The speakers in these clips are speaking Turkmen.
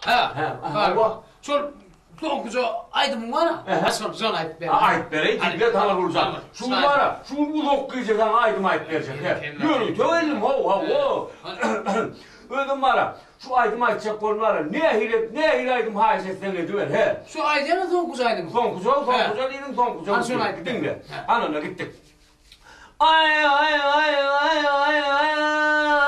Ha, ha. Şol soňkuja aýdymyň bar-a. Şol, şony aýdyp ber. Aýdyp bereýin, diňle Taňryguly jan. Şu gün bar-a, şu gün uzak gije saňa aýdym aýdyp berjek. Ýörite geldim, how, hawa. Özüm bar-a, şu aýdym aýtjak bolup bar-a, nähili edip, nähili aýdym haýyş etseň ediber, he. Şu aýdýan-a soňkuja aýdymyň. Soňkuja, soňkuja diýdiň, soňkuja. Hany şony aýdyp ber. Diňle. Hany onda gitdik. Aý aý aý aý aý aý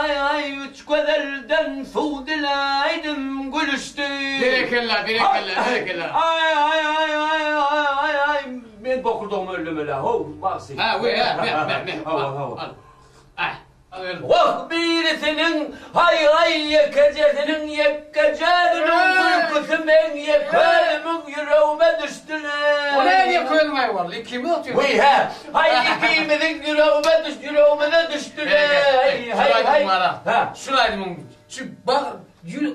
aý aý üç gözelden suw diläýdim gülüşdi. Berekella berekella berekella. Aý aý aý aý aý aý aý men bokurdagymy öllemeli how bagşy. Ha we ha me me me. Hawa hawa. Al. Ah. Wah birisiniň haý-haý ýekejesiniň ýekkeje özüniň gülküsi meň ýeke özümiň ýüregime düşdüle. O näme ýeke özüň aý boldy? Ikimiz otyrys. Wiý hä, haý ikimiziň ýüregime düş ýüregimize düşdüle. Haý haý. Hä. Şul aýdymyň şu bag gyýym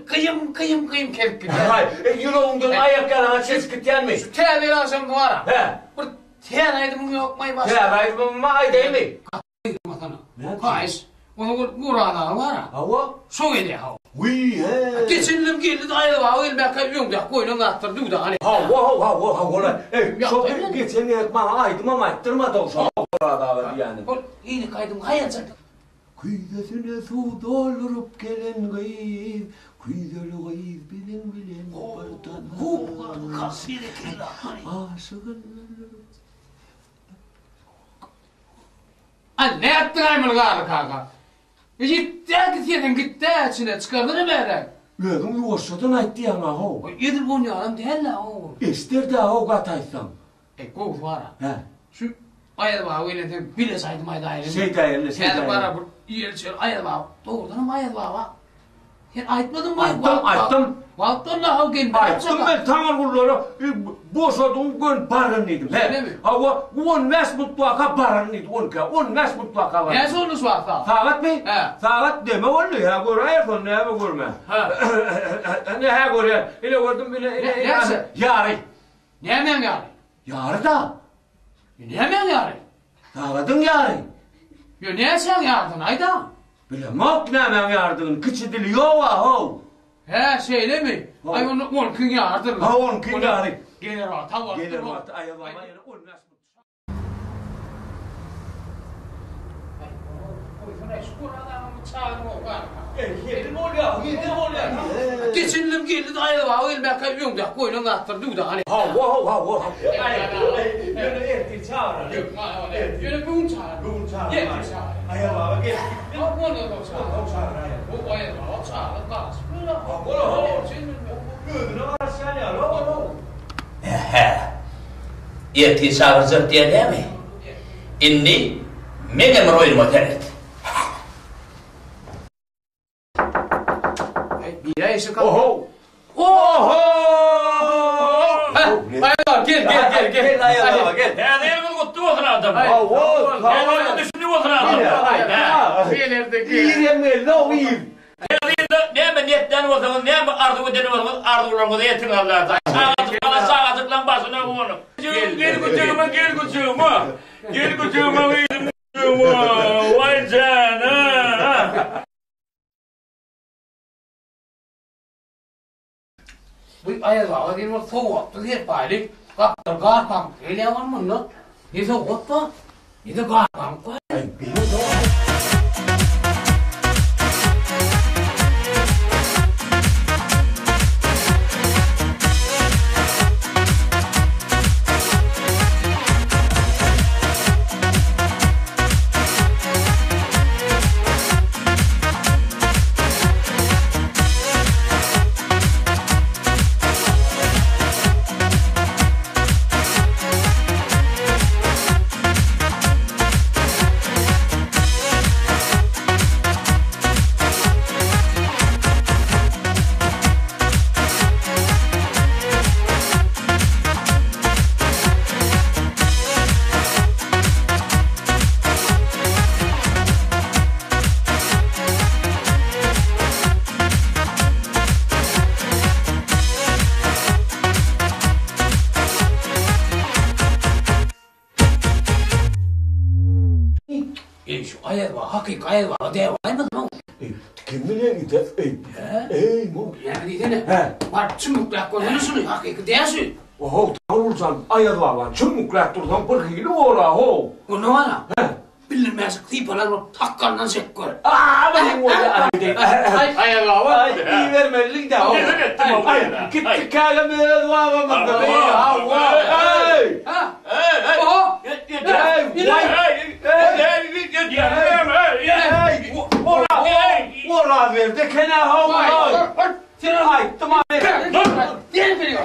gyýym gyýym kesip gidýär. Haý, ýüregiňden aýak ýalaňaç kesip gitýänmi? Şu täze ýyl agşamy bar-a. Hä. Bir täze aýdymyň ýokmaý başga? Täze aýdymymy aýdaýmy? Aýdmasana. Haýyş. Onda ol Murad aga bar-a. Hawa. Şo gelýär hawa. Wiý, he. Geçen ýylam geldi-de Aýaz baba gelmäkä öňdäki goýlan zatlary düwdi hany. Hawa, hawa, hawa, hawa-la. Eý, şo geçen gezek maňa aýdymam aýtdyrmady-ow şo Murad aga diýýäni. Ol indiki aýdym haýalja. Küýzesine suw dolduryp gelen gyz, küýzeli gyz biziň bilen bir tanyş. Aşygyn öldürip. A nätdiňaý muny Garry kaka? Ýitdä sesiň gitdä içine çykardyna bäräk. Özüň ýuwaşjadan aýt diýýäň-a how. Oý edil on ýalam däl-ä ogul. Eşder-dä how gaty aýtsaň. Eý gowusy bar-a. Hä. Şu Aýaz baba gelensoň bileje aýdym aýdaýlyň. Şeýdäýeli, şeýdäýeli. Häzir bar-a bir ýel-çel Aýaz baba. Dogrudanam Aýaz baba Sen aýtmadyňmy? Aýtdym, aýtdym. Wagtdan da haw gelmedi. Aýtdym men Taňyrgullara boşadyň gön baryn diýdim. Şeýlemi? Hawa, on bäş mutlaka baryn diýdi, on ikä, on bäş mutlaka baryn. Näçe boldy şu wagt sagat? Sagatmy? Hä. Sagat neme boldy? Hä, göräýeris ony, näme görmän. Hä. Ine, hä görýän. Ine gördüm, ine, ine, ine. Näçe? Ýary. Nämäň ýary? Ýary-da. Nämäň ýary? Sagadyň ýary. Ýo, näçäň ýarydyny aýd-a. Bilemok nämäň ýarydygyny, kiçi dili ýog-a, how. Hä, şeýlemi? Aý, onda on ikiň ýarydyr-la. Ha, on ikiň ýary. Geler wagty habar. Geler wagty Aýaz baba ýene on bäş minut. Geçen ýylam geldi-de Aýaz baba gelmäkä öňdäki goýlan zatlary düwdi hany. Hawa, hawa, hawa. Ýöne ertir çagyraly. Ýöne bu gün çagyr. Bu gün çagyr. Ertir çagyr. Aýaz baba gelip gitdi. Hawa, ondan soň çagyr. Ondan çagyraýaly. Bu Aýaz baba çagyryp garaşyp ýör-ä. Hawa, hawa. Özüne garaşýan ýaly, hawa, hawa. Hä-hä. Ertir çagyrjak diýýän dälmi? Indi meňem bir oýnuma seret. Oho! Oho! Aýaz gel, gel, gel, gel. Gel Aýaz baba, gel. Täze ýylyňyz gutly bolsun adamlar. Hawa, Täze ýylyň düşümli bolsun adamlar. Gelerdi, gel. Ir hem geldi, ir. Täze ýylda näme niýetlän bolsaňyz, näme arzuw eden bolsaňyz, arzuwlaryňyza ýetiň Allajan. Çagajyk bala çagajyklaň başyna gonup. Gel güjügime, gel güjügime. Gel güjügime gyzym güjügime. Waý jana. Bu Aýaz baba diýen bir sowgatly serpaýly gapdal gar pamyk gelýär bar munda. Ne sowgat bar, ne-de gar pamyk bar. Eý şu Aýaz baba hakyky Aýaz baba däbaýmydyň? Kim bilýär ite? Eý. Eý, bu. Näme diýsene? Hä. Baryp çümmükläp görsene şuny, hakyky däl şu. Ohow, Taňryjan, Aýaz babany çümmükläp dursaň bir hili bor-a, how. Onda bar-a. Hä. Bildirmäjik sypalar bolup sakgalyndan çek gör. Aa, bu bolýar. Aý, Aýaz baba, ibermelilik-dä, how. Neler etdim, how. Aý, gitdik kägem öz babamyzda. Hawa. Eý. Ha. Eý, eý. Oho. Eý, waý. Eý, Oraz, Oraz berdi ekeni, how. Aýtdym-a men. Gel biliyor.